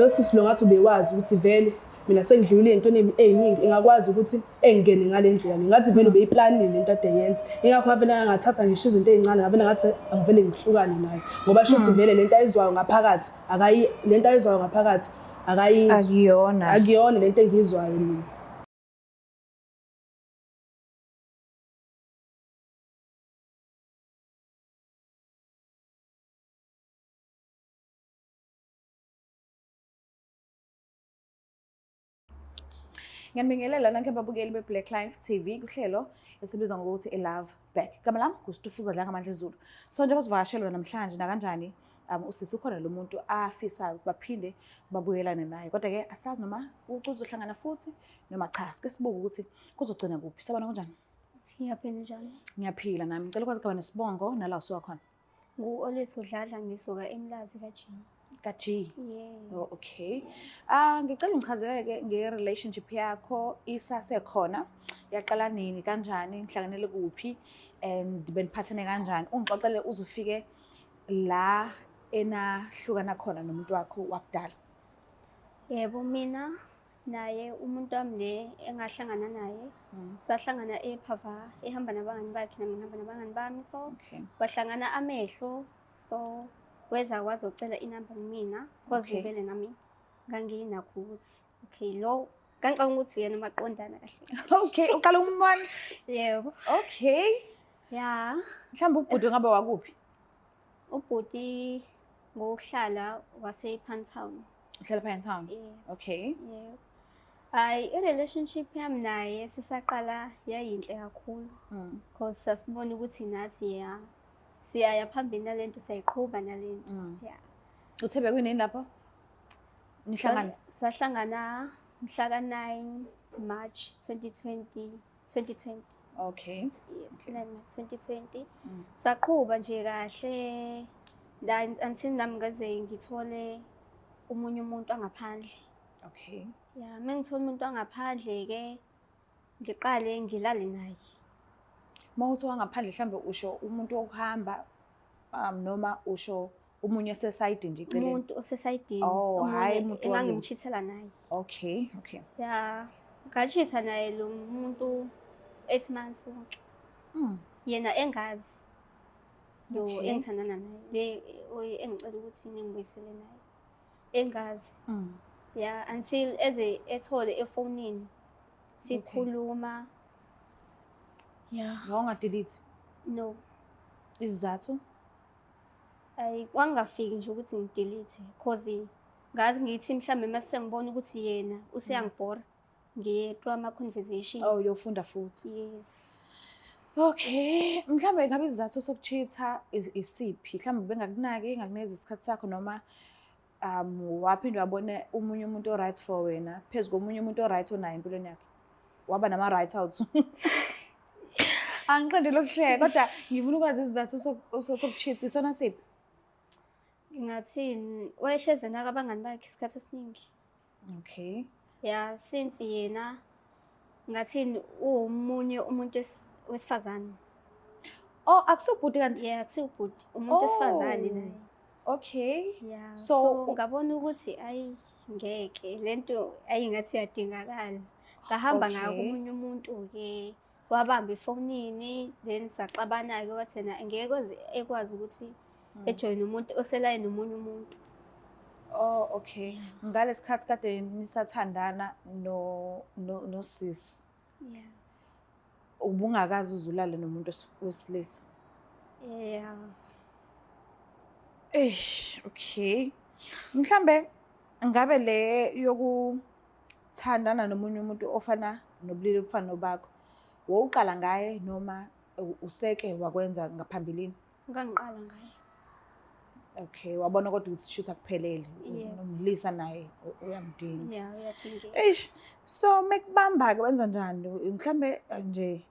Lo sisi lo ngathi ubewazi ukuthi vele mina sengidlulile ey'ntweni ey'ningi, engakwazi ukuthi engene ngale ndlela le. Ngathi vele ubeyiplanile lento ade yenza. Ingakho ngavele ngathatha ngisho izinto ey'ncane, ngavele ngathi angivele ngihlukane naye. Ngoba shuthi vele lento ayizwayo ngaphakathi, akayi lento ayizwayo ngaphakathi akayizwa. Akuyona. Akuyona lento engiyizwayo mina. Ngiyanibingelela nonke ababukeli be-Black Life TV kuhlelo esibizwa ngokuthi i-Love Back. Igama lami nguStufuza Dlangamandla Zulu. So njengoba sivakashelwa namhlanje nakanjani usisi ukhona lo muntu afisayo ukuthi baphinde babuyelane naye. Kodwa-ke asazi noma uzohlangana futhi noma cha. Sike sibuke ukuthi kuzogcina kuphi. Sabona kunjani? Ngiyaphila njani? Ngiyaphila nami. Ngicela ukwazi igama nesibongo nala usuka khona. Ngu-Olwethu Dladla ngisuka eMlazi ka-G. Ka-G? Yes. Oh, okay. Ah, ngicela ungichazele-ke nge-relationship yakho isasekhona. Yaqala nini, kanjani, nihlanganele kuphi and beniphathene kanjani? Ungixoxele uze ufike la enahlukana khona nomuntu wakho wakudala. Yebo, mina naye umuntu wami le engahlangana naye sahlangana ephava ehamba nabangani bakhe nami ngihamba nabangani bami so kwahlangana amehlo so weza wazocela inamba kumina cause vele nami nganginakho ukuthi okay lo ngangicabanga ukuthi uyena umaqondana kahle. Okay, uqala umbona? Yebo. Okay. Ya. Mhlawumbe ubhuti ngabe wakuphi? Ubhuti ngokuhlala wase-Pinetown. Uhlala Pinetown? Yes. Okay. Yebo. Hayi, i-relationship yami naye sisaqala yayinhle kakhulu. Because sasibona ukuthi nathi ya siyaya phambili nalento siyayiqhuba nalento. Yeah. Uthe bekuyinini lapho? Nihlangana? Sahlangana mhla ka-9 March 2020. 2020. Okay. Yes, 9 March 2020. Saqhuba nje kahle until nami ngaze ngithole omunye umuntu angaphandle. Okay. Ya, mengithola umuntu angaphandle ke ngiqale ngilale naye. Uma uthi wangaphandle mhlambe usho umuntu wokuhamba noma usho omunye osesayidini nje eceleni? Umuntu osesayidini. Oh, hhayi umuntu engangimchithela naye. Okay, okay. Ya, ngachitha naye lo muntu 8 months wonke. Yena engazi lo engithandana naye, le engicela ukuthi ngingibuyisele naye. Engazi. Ya, until eze ethole efonini sikhuluma. Ya. Wawungadelete? No. Isizathu? Ayi, kwangafiki nje ukuthi ngidelete cause ngazi ngithi mhlambe mase ngibona ukuthi yena useyangibhora ngiye through ama conversation. Oh, uyofunda futhi. Yes. Okay, mhlambe ngabe isizathu sokucheatha isiphi? Mhlambe bengakunaki, engakunikeza isikhathi sakho noma waphinde wabona omunye umuntu o-right for wena phezu komunye umuntu o-right onaye empilweni yakhe. Waba nama-right out. Angiqedile ukuhleka kodwa ngifuna ukwazi isizathu sokucheat isona siphi? Ngingathini, wayehlezi enaka abangani bakhe isikhathi esiningi. Okay. Ya, since yena ngathini uwomunye umuntu wesifazane. Oh, akusubhuti kanti? Yeah, akusubhuti, umuntu wesifazane naye. Okay. Yeah, so ngabona ukuthi ayi ngeke lento ayingathi iyadingakala. Ngahamba ngayo komunye umuntu ke wabamba efonini then saxabana ke wathi yena ngeke ekwazi ukuthi ejoyine umuntu oselaye nomunye umuntu. Oh, okay. Ngalesikhathi kade nisathandana no no nosisi. Yeah. Ubungakazi uzulale nomuntu wesilisa. Yeah. Eh, okay. Mhlambe ngabe le yokuthandana nomunye umuntu ofana nobulili obufana nobakho, wowuqala ngaye noma useke wakwenza ngaphambilini? Ngangiqala ngaye. Okay, wabona kodwa ukuthi shutha kuphelele. Nomlisa naye uyamdinga. Yeah, uyadingeka. Eish, so mekubamba ke wenza njani? Mhlambe nje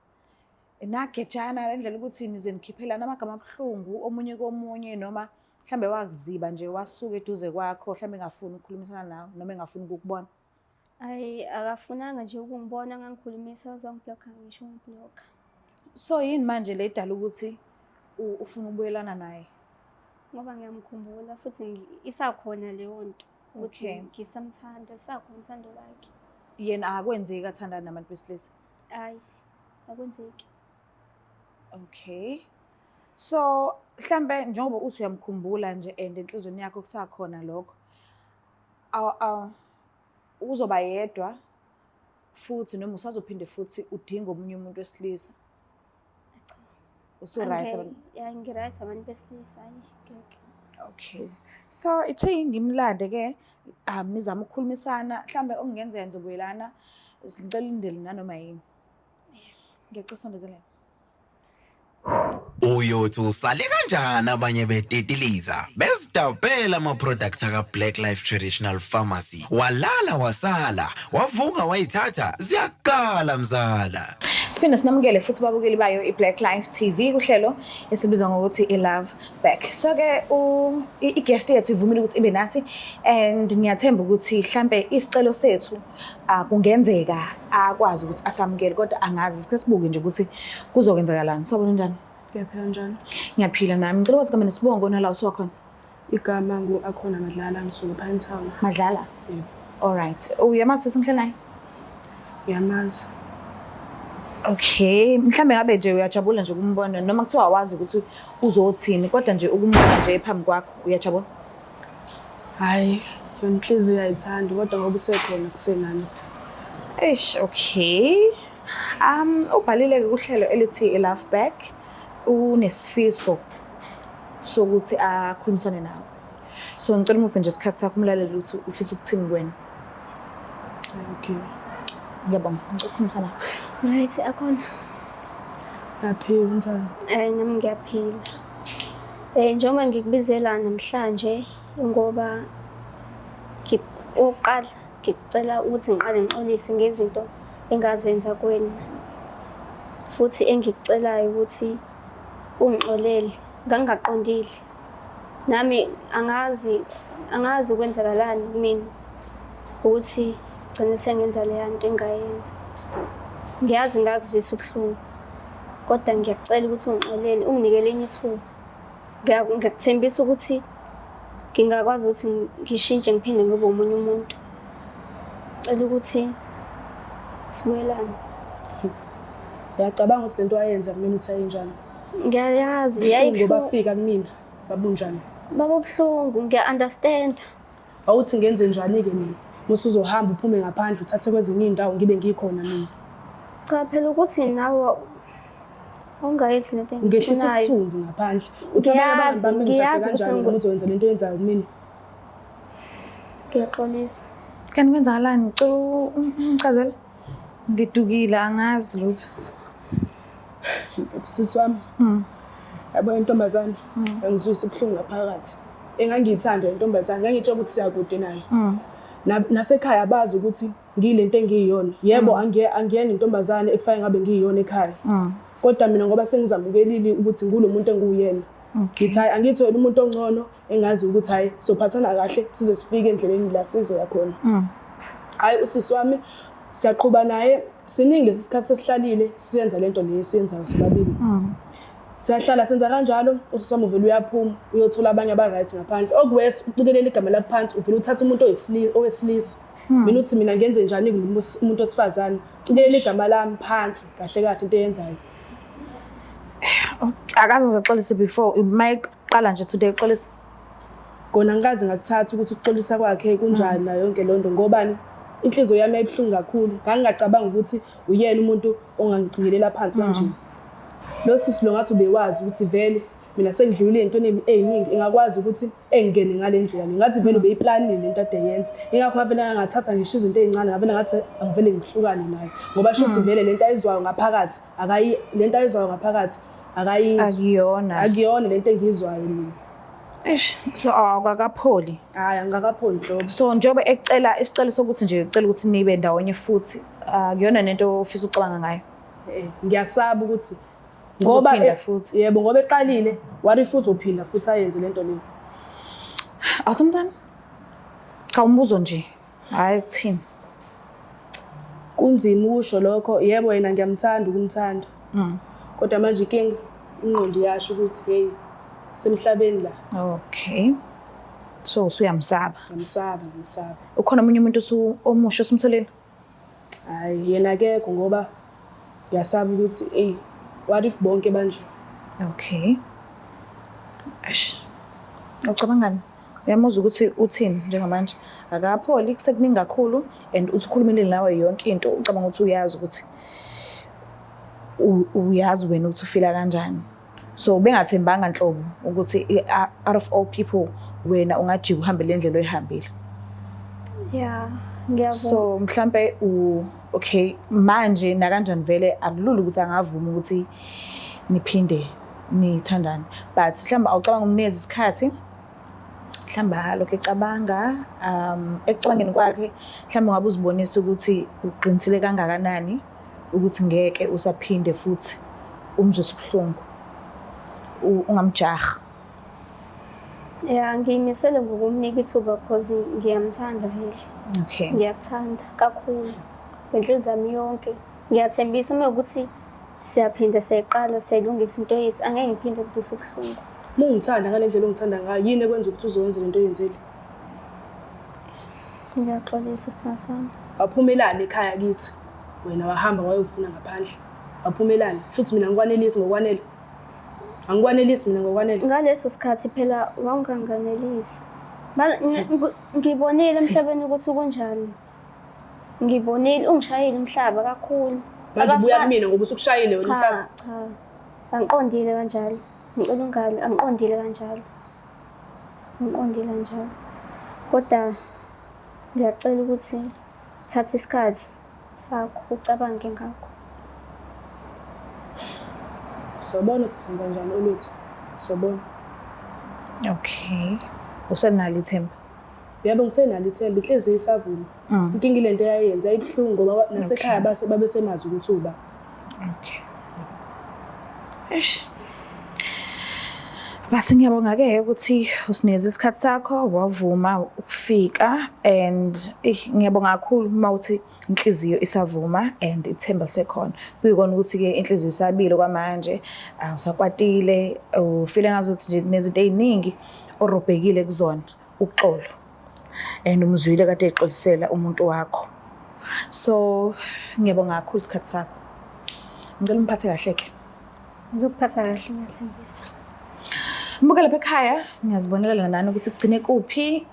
nagejana le ndlela ukuthi nize nikhiphelana amagama abuhlungu omunye komunye noma mhlambe wakuziba nje wasuka eduze kwakho mhlambe engafuni ukukhulumisana nawe noma engafuni ukukubona. Ayi, akafunanga nje ukungibona ngangikhulumisa wazongiblocka ngisho ungiblocka. So yini manje le edala ukuthi ufuna ukubuyelana naye? Ngoba ngiyamkhumbula futhi isakhona leyo nto. Ukuthi Okay. ngisamthanda, lisakhona uthando lwakhe. Yena akwenzeki athandane nabantu besilisa? Hhayi, akwenzeki. Okay. So mhlambe njengoba uthi uyamkhumbula nje and enhlizweni yakho kusakhona lokho. Aw uzoba yedwa futhi noma usazophinde futhi udinge omunye umuntu wesilisa? Cha. Usu-right abantu? Ya, ngi-right abantu besilisa, hhayi ngeke. Okay. So ithe ngimlande ke nizame ukukhulumisana mhlambe okungenzeka nizobuyelana, sicela ulindele nanoma yini. Ngiyacela usondezelene. Uyothi usale kanjani abanye betetiliza bezidabhela ama-product aka-Black Life Traditional Pharmacy, walala wasala wavuka wayithatha ziyakala mzala. Siphinde sinamukele futhi babukeli bayo i-Black Life TV kuhlelo esibizwa ngokuthi i-Love Back. So ke i-guest yethu ivumile ukuthi ibe nathi and ngiyathemba ukuthi mhlambe isicelo sethu kungenzeka akwazi ukuthi asamukele, kodwa angazi, sike sibuke nje ukuthi kuzokwenzakalani. Sawubona, njani? Ngiyaphila, njani? Ngiyaphila nami. Ngicela ukwazi igama nesibongo nala usuka khona. Igama ngu-Akhona Madlala, ngisuka ePinetown. Madlala? Yebo. All right. Uyamazi sisi ngihleli naye? Ngiyamazi. Okay, mhlambe ngabe nje uyajabula nje ukumbona noma kuthiwa awazi ukuthi uzothini, kodwa nje ukumbona nje phambi kwakho uyajabula? Hhayi, yona inhliziyo ayithandi, kodwa ngoba usekhona kusenani. Eish, okay. Ubhalile ke kuhlelo elithi i-Love Back, unesifiso sokuthi akhulumisane nawe. So ngicela umuphe nje isikhathi sakho umlalele ukuthi ufisa ukuthini kuwena. Okay. Ngiyabonga. Ngicela ukukhulumisana nawe. Right, Akhona. Ngiyaphila, njani? Nami ngiyaphila. Njengoba ngikubizela namhlanje ngoba okokuqala ngikucela ukuthi ngiqale ngixolise ngezinto engazenza kuwena. Futhi engikucelayo ukuthi ungixolele, ngangingaqondile. Nami angazi angazi ukwenzakalani kumina ukuthi gcine sengenza leya nto engayenza. Ngiyazi ngakuzwisa ubuhlungu, kodwa ngiyakucela ukuthi ungixolele, unginike elinye ithuba. Ngiyakuthembisa ukuthi ngingakwazi ukuthi ngishintshe ngiphinde ngibe omunye umuntu. Cela ukuthi sibuyelane. Ngiyacabanga ukuthi lento ayenza kumina uthi ayinjani. Ngiyayazi Ubuhlungu yayibuhlungu. bafika kumina babunjani. Baba buhlungu, ngiya-understand. Awuthi ngenze njani-ke mina? Musuzohamba uphume ngaphandle uthathe kwezinye iy'ndawo ngibe ngikhona mina. Cha, phela ukuthi nawe ungayenzi lento Ngehlisa engikufunayo. isithunzi ngaphandle. Uthi abanye abantu Ngiyazi, bami ngithathe ngiyazi ukuthi kanjani noma uzoyenza lento oyenzayo kumina. Ngiyaxolisa. Kanti kwenzakalani? Ngicela ungichazele. Ngidukile, angazi lutho. Mfethu, sisi wami. Yabo intombazane engizwisa ubuhlungu ngaphakathi. Engangiyithanda intombazane, ngangitshela ukuthi siyakude nayo. Nasekhaya abazi ukuthi ngiyilento engiyiyona. Yebo, angiyena intombazane ekufanele ngabe ngiyiyona ekhaya. Kodwa mina ngoba sengizamukelile ukuthi ngulo muntu engiwuyena. Ngithi hayi, angithi wena umuntu ongcono engazi ukuthi hayi sophathana kahle size sifike endleleni la sizoya khona. Hayi, usisi wami siyaqhuba naye, siningi lesi sikhathi sesihlalile siyenza lento le esiyenzayo sobabili. Siyahlala senza kanjalo, usisi wami uvele uyaphuma uyothola abanye aba-right ngaphandle. Okuwesi ucikelela igama lakho phansi, uvele uthathe umuntu owesilisa. Mina uthi mina ngenze njani umuntu wesifazane? Cikelela igama lami phansi kahle kahle into eyenzayo. Akaze ngizoxolisa before mayiqala nje today uxolisa. Kona ngikaze ngakuthatha ukuthi ukuxolisa kwakhe kunjani nayo yonke loo nto, ngobani inhliziyo yami yayibuhlungu kakhulu. Ngangingacabanga ukuthi uyena umuntu ongangicikelela phansi kanje. Lo sisi lo ngathi ubewazi ukuthi vele mina sengidlulile ey'ntweni ey'ningi, engakwazi ukuthi engene ngale ndlela le. Ngathi vele ubeyiplanile lento ade yenza. Ingakho ngavele ngathatha ngisho izinto ey'ncane, ngavele ngathi angivele ngihlukane naye. Ngoba shuthi vele lento ayizwayo ngaphakathi, akayi lento ayizwayo ngaphakathi akayizwa. Akuyona. Akuyona lento engiyizwayo mina. Eish, so awukakapholi. Hhayi, angikakapholi nhlobo. So njengoba ekucela isicelo sokuthi nje ucela ukuthi nibe ndawonye futhi, akuyona nento ofisa ukucabanga ngayo. Ngiyasaba ukuthi ngoba Uzophinda futhi. Yebo, ngoba eqalile, what if uzophinda futhi ayenze lento leyo? Awusemntana? Cha, umbuzo nje. Hayi ukuthini. Kunzima ukusho lokho. Yebo, yena ngiyamthanda ukumthanda. Kodwa manje inkinga ingqondo iyasho ukuthi hey, semhlabeni la. Okay. So usuyamsaba. Ngiyamsaba, ngiyamsaba. Ukhona omunye umuntu omusha osumtholile? Hhayi, yena akekho ngoba ngiyasaba ukuthi eyi, what if bonke banje? Okay. Eish. Ucabangani? Uyamuzwa ukuthi uthini njengamanje? Akapholi, kusekuningi kakhulu and uthi ukhulumile nawe yonke into, ucabanga ukuthi uyazi ukuthi uyazi wena ukuthi ufila kanjani. So ubengathembanga nhlobo ukuthi out of all people wena ungajika uhambe le ndlela oyihambile. Yeah, ngiyavuma. So mhlambe u okay manje nakanjani vele akulula ukuthi angavuma ukuthi niphinde nithandane, but mhlawumbe awucabanga umnikeza isikhathi, mhlawumbe lokho ecabanga, ekucabangeni kwakhe mhlawumbe ungabe uzibonisa ukuthi uqinisile kangakanani ukuthi ngeke usaphinde futhi umzwise ubuhlungu, ungamjahi. Yeah, ngiyimisele ngokumnika ithuba cause ngiyamthanda vele. Okay. Ngiyakuthanda kakhulu ngenhliziyo yami yonke. Ngiyathembisa uma ukuthi siyaphinda siyayiqala siyayilungisa into yethu, angeke ngiphinde kuzwise ubuhlungu. Uma ungithanda ngale ndlela ongithanda ngayo, yini ekwenza ukuthi uzowenza lento oyenzile? Ngiyaxolisa sithandwa sami. Waphumelani ekhaya kithi, wena wahamba wayofuna ngaphandle. Waphumelani? Shuthi mina angikwanelisi ngokwanele. Angikwanelisi mina ngokwanele. Ngaleso sikhathi phela wawunganganelisi. Ngibonile emhlabeni ukuthi kunjani. Ngibonile ungishayile umhlaba kakhulu. Manje ubuya kumina ngoba usukushayile wena umhlaba. Cha, cha. Angiqondile kanjalo. Ngicela ungali, angiqondile kanjalo. Angiqondile kanjalo. Kodwa ngiyacela ukuthi thatha isikhathi sakho ucabange ngakho. Sobona ukuthi senza njani olwethu. Sobona. Okay. Usenalo ithemba? Yebo, ngisenalo ithemba, inhliziyo isavuma. Inkinga ile nto eyayenza yayibuhlungu ngoba nasekhaya base babesemazi ukuthi uba. Okay. Eish. Bathi ngiyabonga-ke ukuthi usinikeze isikhathi sakho wavuma ukufika and ngiyabonga kakhulu uma uthi inhliziyo isavuma and ithemba lisekhona. Kuyikona ukuthi-ke inhliziyo isabile kwamanje, usakwatile, ufile ngazuthi nje kunezinto ey'ningi orobhekile kuzona, uxolo. And umzwile kade exolisela umuntu wakho. So ngiyabonga kakhulu isikhathi sakho. Ngicela umphathe kahle-ke. Ngizokuphatha kahle, ngiyathembisa. Mbuke lapha ekhaya, ngiyazibonelela nani ukuthi kugcine kuphi.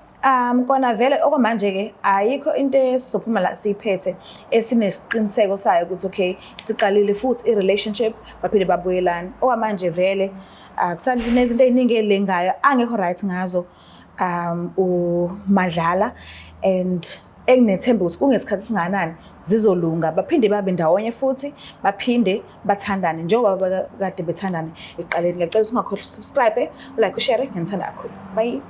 Kona vele okwamanje-ke ayikho into esizophuma la siyiphethe esinesiqiniseko sayo ukuthi okay siqalile futhi i-relationship baphinde babuyelane. Okwamanje vele kusanezinto ey'ningi ey'lengayo angekho right ngazo uMadlala and enginethemba ukuthi kungesikhathi singakanani zizolunga baphinde babe ndawonye futhi baphinde bathandane njengoba kade bethandane ekuqaleni. Ngiyacela ukuthi ungakhohlwa usubscribe, ulike, ushare. Nginithanda kakhulu. Bye.